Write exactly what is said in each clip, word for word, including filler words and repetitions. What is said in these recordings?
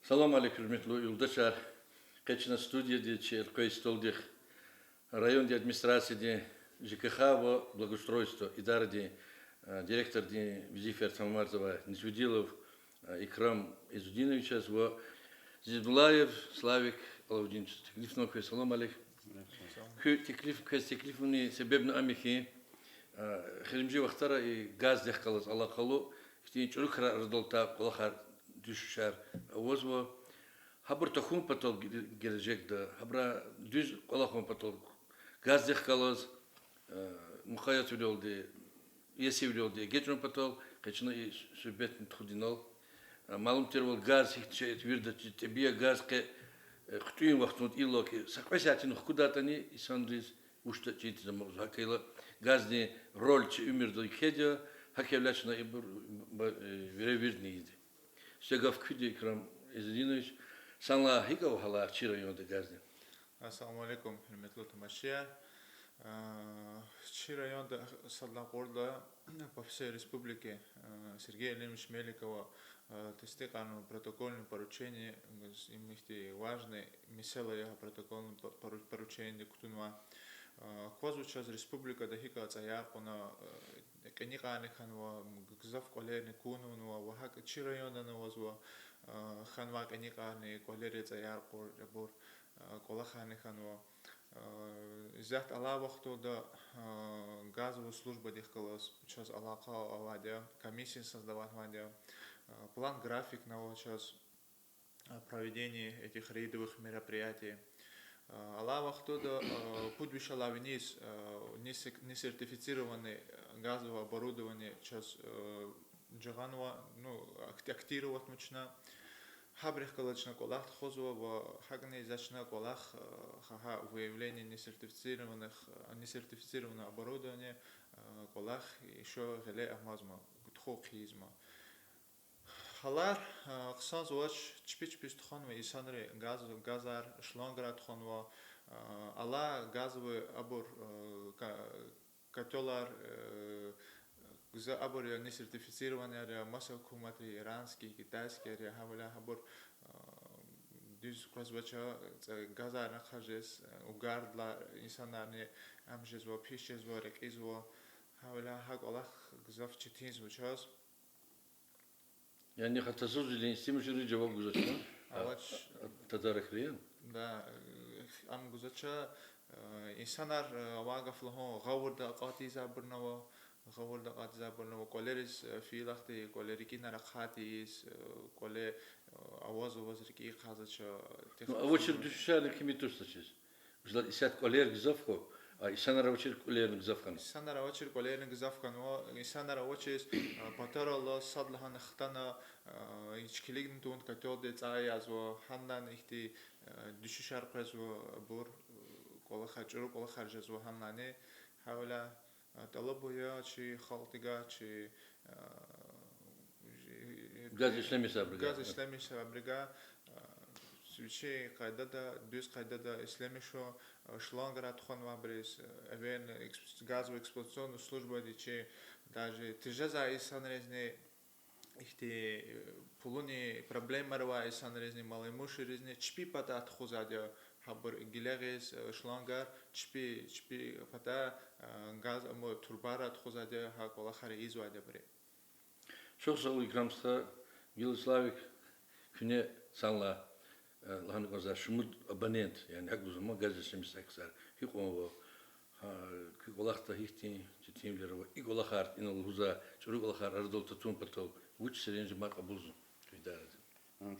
Салам алейк, гьуьрметлу юлдашар. Къе чна студиядиз чи элкъвей столдихъ райондин администрациядин ЖКХ ва благоустройство идарадин директордин везифаяр тамамарзавай Нижвидилов Икрам Изудиновичаз ва Зейдуллаев Славик Алавдиновичаз теклифнава хьи. Салам алейк. Куь теклиф, квез теклифунин себебни ам я хьи, эхиримжи вахтара и газдихъ галаз алакъалу ихьтин чӀуру крар арадал атай кӀвалахар, дуьшуьшар авазва. Гьабур тахьун патал, гележегда гьабурай дуьз кӀвалахун патал газдихъ галаз мукъаятвилелди, иесивилелди эгечӀун патал къе чна и суьгьбетни тухуда инал. Малум тирвал, газ гьихьтин шей я, вирида чиз тӀебиат я. Газ къе хъуьтӀуьн вахтунда, иллаки са кьве сятина хкудайтӀани, инсанриз вучда чин тийиз амукьзава. ГьакӀ хьайила газдин роль чи уьмуьрда кьвед я, гьавиляй чна ибур вири вирида ийида. Са гаф куьди, Икрам Изудинович, санлай гьикӀ ава гьалар чи районда газдин? Ассаламу алейкум, гьуьрметлу тамашачияр. Чи районда садлагьай кьурла по всей республике Сергей Алимович Меликова тестикьарнава протокольное поручение, им ихьтин важный месэла я гьа протокольное по- пору- поручениеди кутунвай. Аквазва чаз республикада гьикӀ цӀаяр кьуна, кьиникьарни хьанва, гзаф кӀвалерни кунванва ва гьакӀ чи райондани авазва, хьанвай кьиникьарни, кӀвалера цӀаяр кьур, абур кӀвалахарни хьанва. Исятда алай вахтунда газовый службадихъ галаз чаз алакъа авайди я, комиссияни создаватьнавайди я, план-графикни ава чаз проведения этих рейдовых мероприятий. Алай вахтунда пуд вишелай виниз несертифицированный газовое оборудование чаз жагъанва, ну, активироватьнава чна. Гьабурухъ галаз чна кӀвалах тухузва ва гьакӀни за чна кӀвалах, гьа выявление несертифицированных, несертифицированного оборудования, кӀвалах ещё гъиле амазма, тухун хъийизма. Гьалар хъсанзавач, чпи чпиз тухванва инсанри газ, газар, шлангарай тухванва, алай газовый абур, котёлар, гзаф абур я несертифицированныйяр я, маса гьукуматри, иранский, китайскийяр я, гьавиляй гьабур дуьз къвезвач, газарни ахъа жез, угардилай инсанарни ам жезва, пис жезва, рекьизва, гьавиляй гьа кӀвалах гзаф четинзава чаз. Яни гьатта заз илин истемишири жаваб гузвач, а? Авач. Тадаракри я? Да, ам гузвач, инсанар, авай гаф лагьун, гъавурда акъатайбурни ава, гъавурда акъатайбурни ава, кӀвалериз фейила ахъайиз, кӀвале рикӀинар ахъайиз, кӀвале аваз-аваз рикӀин хъийизвач. Ну, авачир дуьшуьшарни кими тушзачиз. Мисал, исятда кӀвалер гзаф хьуй, а инсанар авачир кӀвалерни гзаф хьанва. Инсанар авачир кӀвалерни гзаф хьанва, инсанар авачиз патарал сад лагьана хтана, гьич килигна тун, котёлдин цӀай язва, гьанани ихьтин дуьшуьшар къвезва, абур кӀвалахар, чӀуру кӀвалахар жезва гьанани. Гьавиляй тӀалабун я чи халкьдивай, чи газ ишлемишзавайбурувай, газ ишлемишзавайбурувай вичин къайдада, дуьз къайдада ишлемишун, шлангарай тухванвайбуруз, эвелни газовый эксплуатационный службади чи даже тежезвай инсанризни, ихьтин пулунин проблемаяр авай инсанризни, малоимущийризни чпи патай тухузвайди я гьабур, гъиле гъиз шлангар, чпи, чпи патай газ, амма турбайрай тухузвайди я, гьа кӀвалахар ийизвайди я абуру. Чухсагъул, Икрам стха. Гила, Славик, куьне санлай лагьана кӀанзава, шумуд абонент, яни гьакӀ лугьузва, газ ишлемишзавай ксар гьикьван ава, куь кӀвалахда гьихьтин четинвилер ава, и кӀвалахар, инал лугьузвай чӀуру кӀвалахар арадал татун патал вуч серенжемар кьабулзава куь идаради?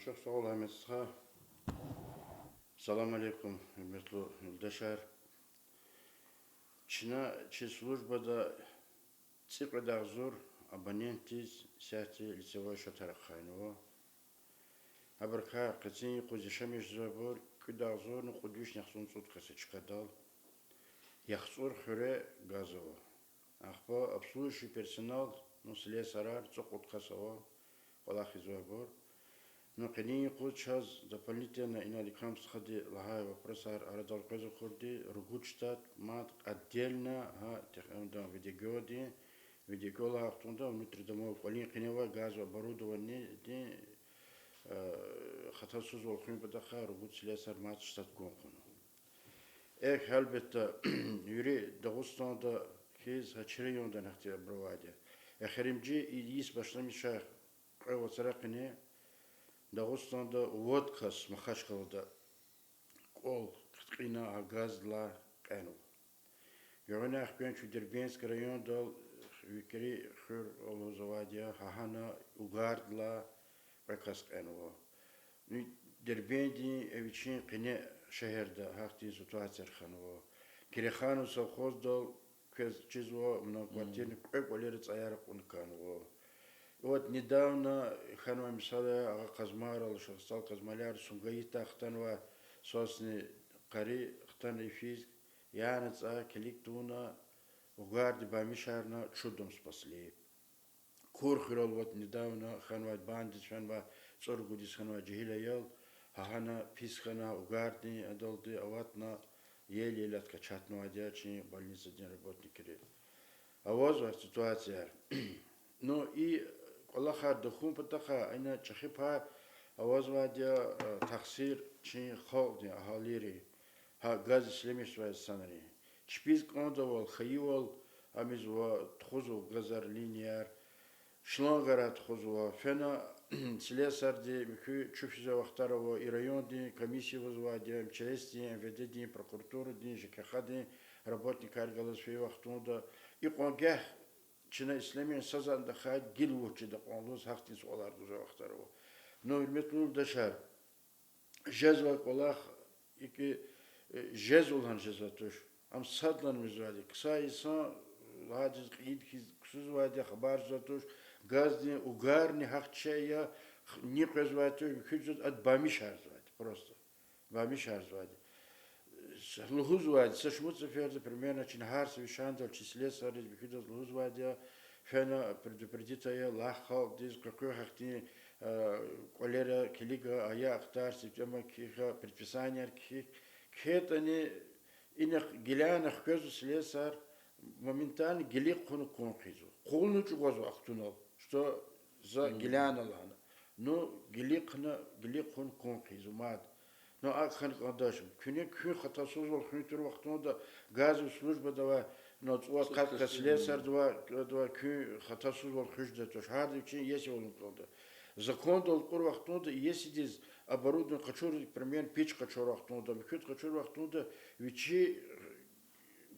Чухсагъул, Агьмед стха. Салам алейкум, гьуьрметлу юлдашар. Чна чи службада цӀикьвед агъзур абонентдиз исятда лицевой счётар ахъайнава. Абурукай къенин юкъуз яшамиш жезвайбур кӀуьд агъзурни кьуд вишни яхцӀурни цӀуд кас я чкадал. ЯхцӀур хуьре газ ава. Ахпа обслуживающий персонал, ну, слесарар цӀукьуд кас ава, кӀвалахзавайбур. Ну, къенин юкъуз чаз дополнительно инал Икрам стхади лагьай вопросар арадал къвез акурди, ругуд штат мад отдельно гьа тех-, ам, Ведёгеодин, Ведёгео лагьай вахтунда внутридомовой, кӀвалин къене авай газовое оборудованиедин Э, хатасузвал хуьн патахъай ругуд слесарь мад штат гун хъувуна. Эхь, гьелбетда, вири Дагъустанда хьиз гьа чи районда гьахьтин абур авайди я. Эхиримжи и йис башламишай кьве вацра къене Дагъустанда вад кас Махачкъалада кӀвал хъиткьина а газдилай кьенва. Гуьгъуьнай хквен чун Дербентский райондал Викри хуьр лугьузвайди я, гьагьана угардилай кьве кас кьенва. Ну, Дербентдин вичин къене шегьерда гьахьтин ситуацияр хьанва. Киреханов совхоздал квез чизва многоквартирный кьве кӀвалера цӀаяр акьун кӀанзава. Вот недавно хьанвай мисал я, агъа Къазмайрал, Шагьсал Къазмайрал, Сумгаитдай хтанвай свалочный къари хтана йифиз, яна цӀай килиг тавуна, угарди бамишарна, чудом спасли. Кур хуьрел вот недавно хьанвай, бандиди фенвай, цӀуругуд йис хьанвай жегьил аял, гьагьана пис хьана, угардин адалди аватна, еле-еле откачатнавайди я чи больницадин работникри. Авазва ситуацияр. Ну, и кӀвалахар тахьун патахъай ина чӀехи пай авазвайди я, э, тахсир чи халкьдин, агьалийрин, гьа газ ишлемишзавай инсанрин. Чпиз кӀанзавал, хьайивал, ам ийизва, тухузва газар линияр, шлангар тухузва. Фена слесарди михьи чу физвай вахтар ава, и райондин комиссия вузвайди я, МЧС-дин, МВД-дин, прокуратурадин, ЖКХ-дин работникар галаз фейи вахтунда. Икьван гагь чна ишлемишна, са затӀни тахьайтӀа гила вуч жеда кьван лугьуз гьахьтин суалар гузвай вахтар ава. Ну, гьуьрметлу юлдашар, жезвай кӀвалах икӀ, э, жезва лагьана жезвай туш. Ам садлагьана муьзвайди я. Ксай инсан лагьайдиз кьейид хьиз ксузвайди я, хабар жезвай туш. Газдин угарни гьахьтин шей я, х-, ни къвезвай туш, муькуьд жез, ада бамишарзавайди, просто. Бамишарзавайди. С-, лугьузвайди, са шумуд сеферда примерно чна гьар са вишандал чи слесарриз, муькуьдаз лугьузвайди я, фена предупредить ая, лагь халкьдиз, къекъуьгъ гьахьтин, э, кӀвалера килига, ая ахтар, сифтема кхьихь, предписанияр кхьихь. КхьейтӀани, инихъ гиляна хквезва слесарь, моментально гилихъ хъувуна кун хъийизва. Къулни чӀугвазва ахтунал, что за гиляна лагьана. Ну, гилихъна, гилихъ хъувуна кун хъийизва мад. Ну, акӀ хьана кӀандач. Куьне куьн хатасузвал хуьн тур вахтунда газовый службада авай, ну, цӀувад-къад кас слесарь, цӀувад кас, куьн хатасузвал хуьз жедай туш. Гьарда вичин иесивал авун кӀанда. Закондал кьур вахтунда иесидиз оборудование къачур, примерно, пич къачур вахтунда, муькуьд къачур вахтунда вичи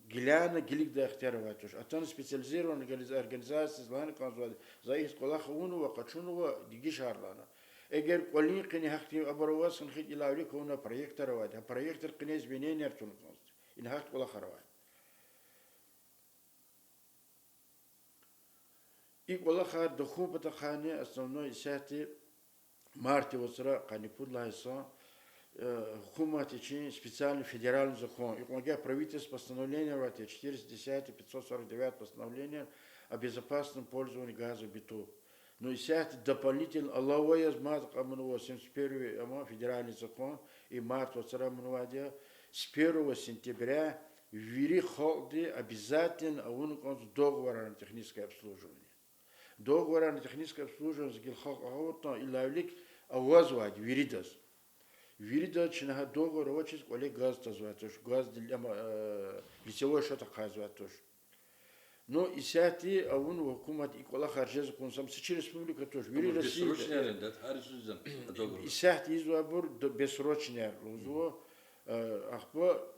гиляна гилигдай ихтияр авай туш. Атана специализированный органи-, организациядиз лагьана кӀанзавайди, за ихьтин кӀвалах авунва, къачунва, дегишар лагьана. Эгер кӀвалин къене гьахьтин абур аваз хьайитӀа, ина вилик авуна проектар авайди, гьа проектар къене измененияр туна кӀанзавайди. Ина гьахьтин кӀвалахар авай. И кӀвалахар тахьун патахъайни основной исятда мартдин вацра къанни пуд лагьай йисан, э, гьукуматди вичин специальный федеральный закон, икьван гагь правительство постановление авайди я, четыреста десятое, пятьсот сорок девятое постановление о безопасном пользовании газовой плиты. Ну, исятда дополнительно алава яз мад кьабунва семьдесят первый, амма, федеральный закон, и март вацра авунвайди я, с первого сентября вири халкьди обязательно авуна кӀанзава договорарни техническое обслуживание. Договорарни техническое обслуживание гила халкь агъавуртӀан, ина вилик авазвайди виридаз. Виридаз чна гьа договор авачиз кӀвале газ тазвай туш, газдин, амма, э, лицевой счёт ахъайзавай туш. Ну, исятда авунва гьукуматди и кӀвалахар жез акун, сам са чи республика туш, вири Россияда. Исятда ийизвайбур д-, бессрочныйяр лугьузва, э, ахпа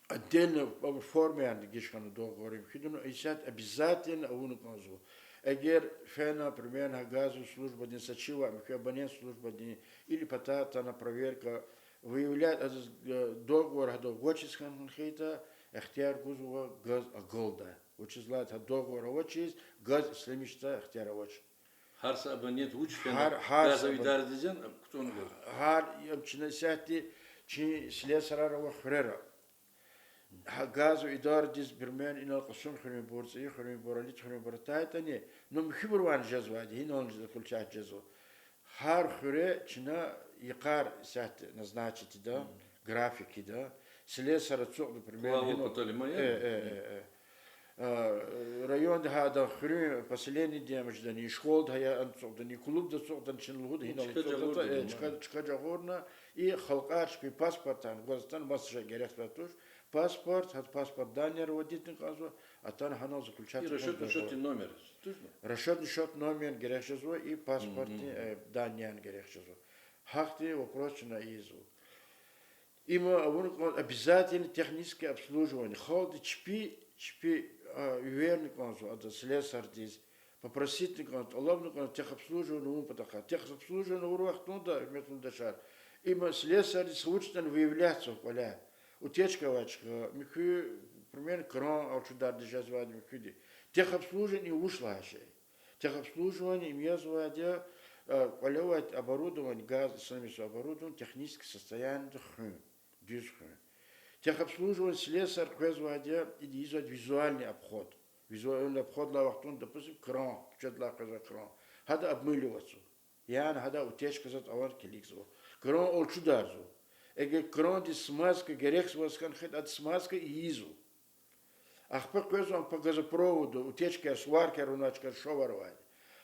отдельно формаярни дегиш хьана договоррин, хьидуна исятда обязательно авуна кӀанзава. Эгер фена, примерно, гьа газовый службадин са чи ваъ, муькуь абонент службадин, или патай атана проверка, выявлять, адаз, э, договор гьадав гвачиз хьана хьайитӀа, ихтияр гузва газ агалдай. Вучиз лагьайтӀа гьа договор авачиз газ ишлемишдай ихтияр авач. Гьар са абонент вуч фена, гьар, гьар са газовый абон-, идарадиз яни кутӀунва? Гьар, ам чна исятда чи слесарар ава хуьрера. Гьа газовый идарадиз, примерно, инал Кьасумхуьруьнбур, ЦӀийихуьруьнбур, Алидхуьруьнбур атайтӀани, ну, муькуьбур ван жезвайди, гьинал включать жезва. Гьар хуьре чна йикъар исятда назначить ийида, график ийида, слесарь ацукьда, примерно, гьинал куталима я? Э, э, э, э. А, районда гьадан хуьруьн поселениеда ам жедани, школада гьа я ацукьдани, клубда ацукьдани, чна лугьуда гьинал чка ацукьда, жагъурна, э, чка, чка жагъурна, и халкьар чпин паспортар гваз атана маса шей герек туш. Паспорт, гьа паспорт данныйяр вадитни кӀанзава, атана гьанал заключать расчётный счётдин номер, точно? Расчётный счёт номер герек жезва и паспортдин, э, данныйяр герек жезва. Гьахьтин вопрос чна ийизва. Има авуна кӀанда обязательно техническое обслуживание. Халкьди чпи, чпи, а, уьверни кӀанзава ада слесарьдиз, попроситни кӀанда, тӀалабни кӀанда техобслуживание авун патахъай. Техобслуживание авур вахтунда, гьуьрметлу юлдашар, има слесарьдиз са вуч ятӀани выявлять ийизва кӀваляй. Утечка авачка, михьи, примерно, кран алчудардиз жезвайди михьиди. Техобслуживание им вуч лагьай шей? Техобслуживание им язавайди я, э, кӀвале авай оборудование, газ, исламис оборудование, техническое состояниеда хуьн, дуьз хуьн. Техобслуживание слесарь къвезвайди я, ида ийизвайди визуальный обход. Визуальный обход лагьай вахтунда, допустим, кран, куьчедилай къвезвай кран. Гьада обмыливатьзава. Яни гьада утечка затӀ авани килигзава. Кран алчударзава. Эгер крандиз смазка герекзаваз хьана хьайитӀа, ада смазка ийизва. Ахпа къвезва по газопроводу, утечкаяр, сваркаяр авуна чкада шовар авайди.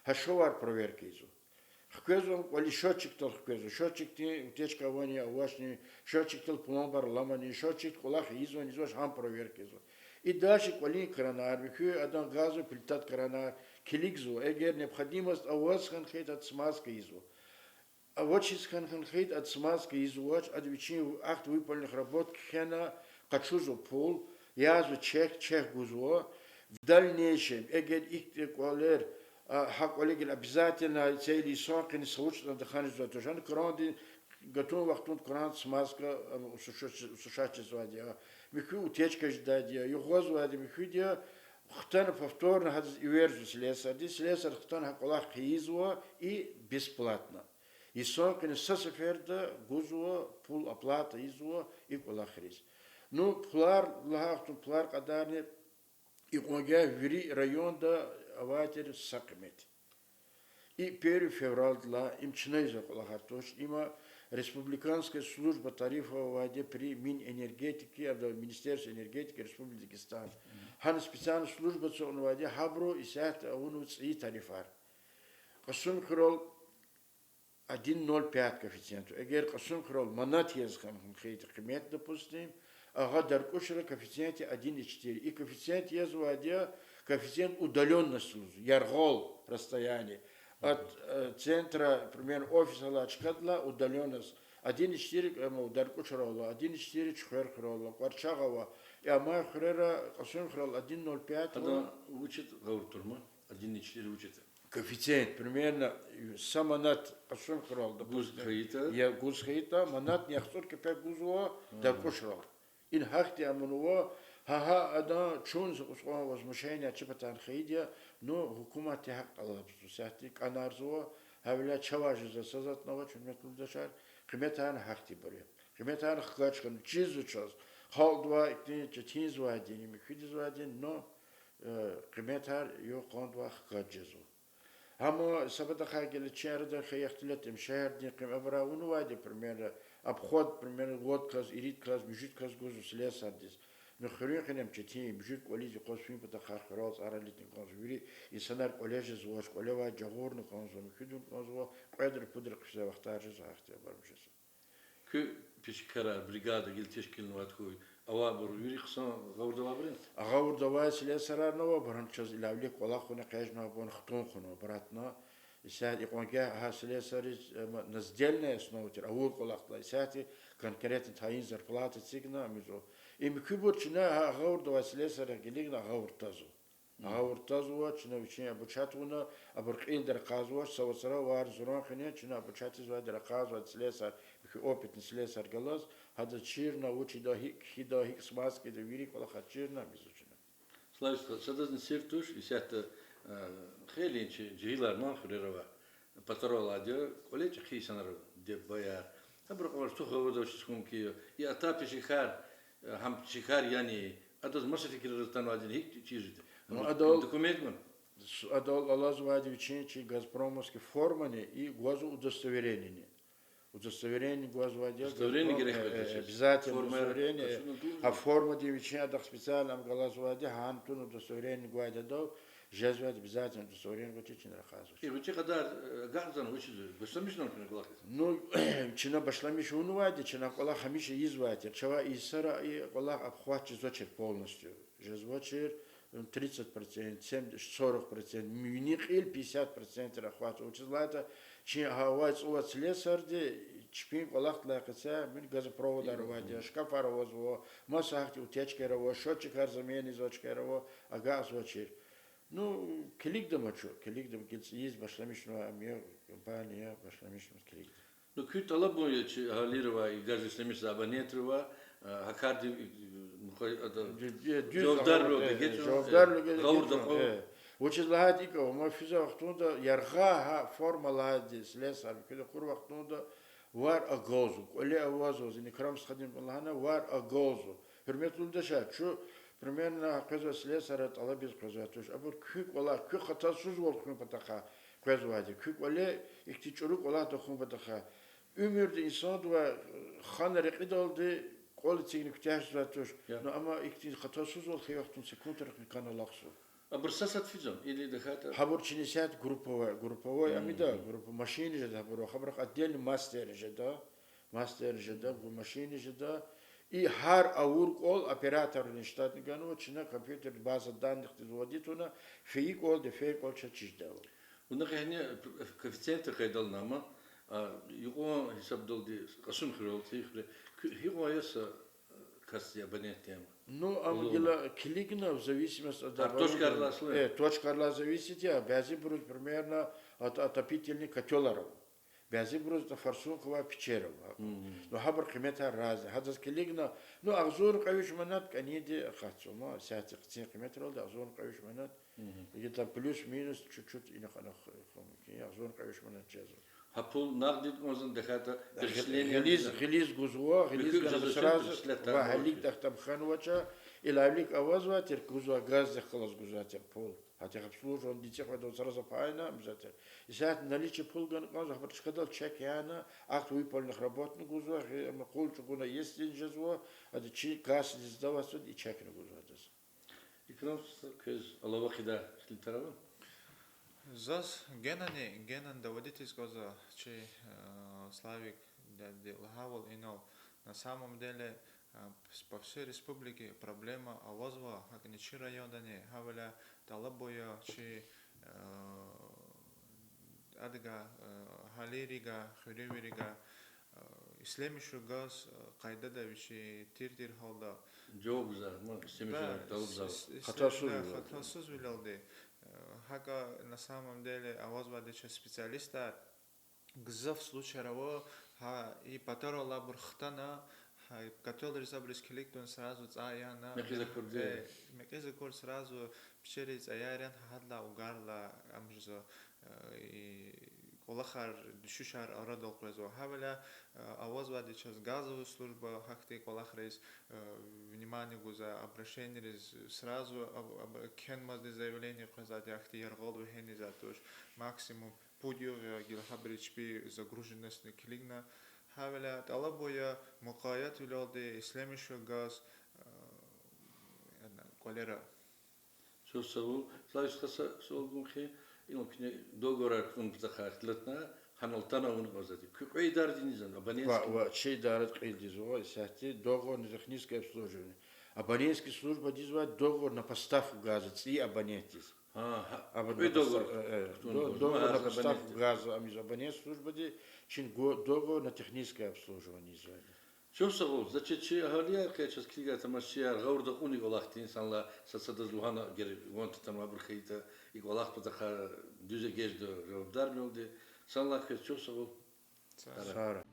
Гьа шовар проверка ийизва. Хквезва кӀвалин счётчикдал хквезва. Счётчикди утечка авани, авачни, счётчикдал пломбаяр аламани, счётчикди кӀвалах ийизвани, ийизвач, гьам проверка ийизва. И дальше кӀвалин кранар, михьи адан газовый плитадин кранар килигзава. Эгер необходимость аваз хьана хьайитӀа, ада смазка ийизва. Авачиз хьана хьайитӀа, ада смазка ийизвач, ада вичин акт выполненных работ кхьена, къачузва пул, язва чек, чек гузва. В дальнейшем, эгер ихьтин кӀвалер, а, гьа кӀвале гила обязательно цели сон къени са вуч ятӀани хьана жезвайди туш. Гьана кранди гатун вахтунда кран смазка, а, сушач-, сушачизвайди я, михьи утечка жедайди я, югъвазвайди михьиди я, хтана повторно гьадаз эверзава слесарьди, слесарь хтана гьа кӀвалах хъийизва и бесплатно. Йисан къене са сеферда гузва, пул оплата ийизва и кӀвалахриз. Ну, пулар лагьай вахтунда, пулар кьадарни икьван гагь вири районда авай тир са къимет. И первый февральдилай им чна ийизвай кӀвалахар туш, има республиканская служба тарифов авайди при Минэнергетике, абуру Министерство энергетики Республики Дагестан. Гьана специальный служба ацукьнавайди, гьабуру исятда авунва цӀийи тарифар. Кьасумхуьрел один ноль пять коэффициент. Эгер Кьасумхуьрел манат яз хьана хьайитӀа къимет, допустим, агъа Даркьушра коэффициент один и четыре. И коэффициент язвайди я коэффициент удалённости лугьуз, яргъал расстояние. От, э, центра, примерно, офис алай чкадилай удалённость один и четыре, э, Даркьушралай, один и четыре Чуьхверхуьрелай, Кьварчагъавай, и амай хуьрерай Кьасумхуьрел один ноль пять. Ада вучиз гъавурда тур ман? Один и четыре вучиз? Коэффициент, примерно, са манат Кьасумхуьрел, допустим, гуз хьайитӀа, я гуз хьайитӀа, манатни яхцӀур кепек гузва Даркьушрал. Ина гьахьтин амунва, гьа-гьа адан чун са кьван возмущение чи патан хьайиди я, ну, гьукуматди гьакӀ тӀалабзава, сятда кӀанарзава, гьавиляй чавай жезва са затӀни авач, гьуьрметлу юлдашар, къиметарни гьахьтинбур я. Къиметарни хкаж хьана чизва чаз, халкьдивай ихьтин четинзавайди, михьидизвайди, но, э, къиметар юкъандивай хкаж жезва. Амма са патахъай гила чи арадай хьайи ихтилат им шегьердин къим-, абуру авунвайди, примерно, обход, примерно, вад кас, ирид кас, муьжуьд кас гузва слесарьдиз. Ну, хуьруьн къене ам четин, муьжуьд кӀвализ юкъуз фин патахъай хуьрел цӀарал илитӀни кӀанзава, вири инсанар кӀвале жезвач, кӀвалевай жагъурна кӀанзава, муькуьдун кӀанзава, кьведра-пудра хъфизвай вахтар жезва, гьахьтинбур жезва. Куь пешекарар, бригада гила тешкилнавайди хьуй, авайбур вири хъсан гъавурда авайбур я? Гъавурда авай слесарарни авайбур, гьана чаз илавлик кӀвалах авуна экъечӀнавайбур хтун хьанва обратно. Исятда икьван гагь гьа слесарриз, э, на сдельной основе тир, авур кӀвалахдилай, исятда конкретно тайин зарплата эцигна ам ийизва. Им куьбур чна гьа гъавурда авай слесаррихъ гилигна гъавурда тазва. Гъавурда тазва, чна вичин обучать авуна, абур кьилди ракъазва, са вацра варз-зуран къене чна обучать ийизвайди, ракъазвайди слесарь, михьи опытный слесарь галаз, гьадаз чирна, вуч ийида, гьикӀ кхьида, гьикӀ смазка ийида, вири кӀвалахар чирна ам ийизва чна. Славик стха, садазни сир туш, исятда, э, хейлин чи жегьилар ман хуьрера ава, патара алайди я, кӀвале чӀехи инсанар ава, диде-бубаяр. Гьабуру кьван тух гъавурда авачиз хьун кхьей, и атай пешекар, э, гьам пешекар яни, адаз маса фикирар атанвайди яни, гьикӀ чизвайди? Ну, адал, документ гун? Адал алазвайди вичин чи газпромовский формани и гваз удостоверенияни. Удостоверение гвазвайди я, Удостоверение герек э, э, гваз, э, обязательно форма удостоверение. Къачуна туш. Гьа формадин вичин адахъ специально ам галазвайди, гьана туна удостоверение гвайди адав, жезвайди обязательно удостоверение гвачир, чна рахазвач. И гъвечӀи кьадар, э, агакьзан вучиз, башламишна куьне кӀвалахиз? Ну, чна башламиш авунвайди, чна кӀвалах гьамиша ийизвай тир. Чавай и сара и кӀвалах обхват жезвачир полностью. Жезвачир, м, тридцать процент, семьдесят, сорок процент, вини кьил пятьдесят процент охват. Вучиз лагьайтӀа чи гьа авай цӀувад слесарди чпин кӀвалахдилай къецяй, мин газопроводар авайди я, шкафар авазва, маса гьахьтин утечкаяр ава, счётчикар замена ийизвай чкаяр ава, агакьзавачир. Ну, килигда ма чун, килигда, гила цӀийиз башламишнава, ам я, компания башламишнава, килигда. Ну, куь тӀалабун я чи агьалийривай, и газ ишлемишзавай абонентривай, а, гьа кардин, ну, хъвай ада, Ду-, ду-, дуьз жавабдарлу агьалийривай, геж-, э, жавабдарлу геж-, жавабдарлу геж-, гъавурда кьун. Э. Вучиз лагьайтӀа икӀ ава, ма физвай вахтунда яргъа гьа форма лагьайди, слесарь куьне кьур вахтунда вар агалзава, кӀвале авазва, зин Икрам стхадин лагьана, вар агалзава. Гьуьрметлу юлдашар, чун, примерно, къвезвай слесарар тӀалабиз къвезвай туш. Абур куь кӀвалах, куь хатасузвал хьун патахъай къвезвайди, куь кӀвале ихьтин чӀуру кӀвалах тахьун патахъай. Уьмуьрда инсандивай хана рекьидалди кӀвал эцигна куьтягь жезвай туш. Ну, амма ихьтин хатасузвал хьайи вахтунда секундрихъни кӀан алахъзава. Абур са сад физан, или тахьайтӀа? Гьабур чна исятда групповой, групповой, ам ида, группа машинри жеда гьабурухъ, гьабурухъ отдельный мастерри жеда, мастерри жеда, гу-, машинри жеда. И гьар авур кӀвал операторрин штатни ганва, чна компьютер база данныхдиз вад туна, фейи кӀвал, дефейи кӀвал чаз чиз жедайвал. Вуна къе гьана коэффициентдин къайдални ама, а, юкьван гьисабдалди Кьасумхуьрел, цӀийи хуьрел, куь-, гьикьван я са, а, касди абонентдин ама? Ну, ам гила килигна в зависимости от, гьар точкайрилай, э, точкайрилай зависит я, бязибуруз примерно от-, отопительный котёлар ава. Бязибуруз форсунка авай печер ава. Ну, гьабурун къиметар разный. Гьадаз килигна, ну, агъзурни кьве виш манат кӀаниди акъатзава, ма, сятдин хцин къиметралди агъзурни кьве виш манат. Где-то плюс-минус чуть-чуть инихъ-анихъ, агъзурни кьве виш манат жезва. Гьа пул нагъдид кӀанзавани, тахьайтӀа перечисление гъилиз, гъилиз гузва, гъилиз ганва сразу, ва гьа ликӀдахъ тамханвач, илавлик авазвай тир, гузвай газдихъ галаз гузвай тир пул. Гьатта обслуживание дицихъ вада сразу пайна мзатер. Исятда наличие пул гана кӀанзава, гьабур чкадал чек яна, акт выполненных работни гузва, гьи-, ама къул чӀугуна есдин жезва, ада чи кассадиз сдаватьзава, и чекни гузва адаз. Икрам стха, квез алава хъийидай ихтилатар ава? Заз генани, генани давадиз кӀанзава чи, э, Славик дядя лагьайвал инал, на самом деле, э, по всей республике проблема авазва, гьакӀни чи райондани, гьавиляй тӀалабун я чи, э, адагай, э, агьалийривай, хуьруьнвийривай, э, ишлемишун газ, э, къайдада вичи тир-тир гьалда жаваб гузва, ма, ишлемишун газ тӀалабзава. Хатасузвилелди. Э, гьакӀа на самом деле авазвайди чаз специалистар, гзаф случайяр ава, гьа и патарал абур хтана, гьа котёлриз абуриз килигна сразу цӀай яна, мекьиз акурди, э, мекьиз акур сразу печерриз цӀаяр яна, гьадалай угарла ам жезва, э, и кӀвалахар, дуьшуьшар арадал къвезва. Гьавиляй, э, авазвайди чаз газовый служба гьахьтин кӀвалахриз, э, внимание гузва, обращениериз сразу аб-, аб-, кхьенмазди заявление къвезвайди гьахьтин яргъал вегьенвайди туш, максимум пуд югъ я гила гьабуруз чпи загруженностни килигна. Гьавиляй тӀалабун я мукъаятвилелди ишлемишун газ, э, кӀвалера. Чухсагъул. Славик стха, са суал гун хьи, инал куьне договорар кутун патахъай ихтилатна, гьанал атана авуна кӀанзавайди. Куь кьве идарадиз ийизвани, абонентский? Ва, ва, чи идарада кьилдизва исятда договор на техническое обслуживание. Абонентский службадиз ийизвай договор на поставку газа цӀийи абонентдиз. Гьа, гьа. Абон-, кьве договор, э, э, кутун до-, договор на поставку газа ам ийизва абонент службади, чин го-, договор на техническое обслуживание ийизвайди. Чухсагъул, значит, чи агьалияр, къе чаз килигай тамашачияр, гъавурда кьуна и кӀвалахдин, санлай сад-садаз лугьана, эгер ван татанвайбур хьайитӀа, и кӀвалахдин патахъай дуьз эгечӀда жавабдарвилелди. Санлай квез чухсагъул. Сагърай. Сагърай.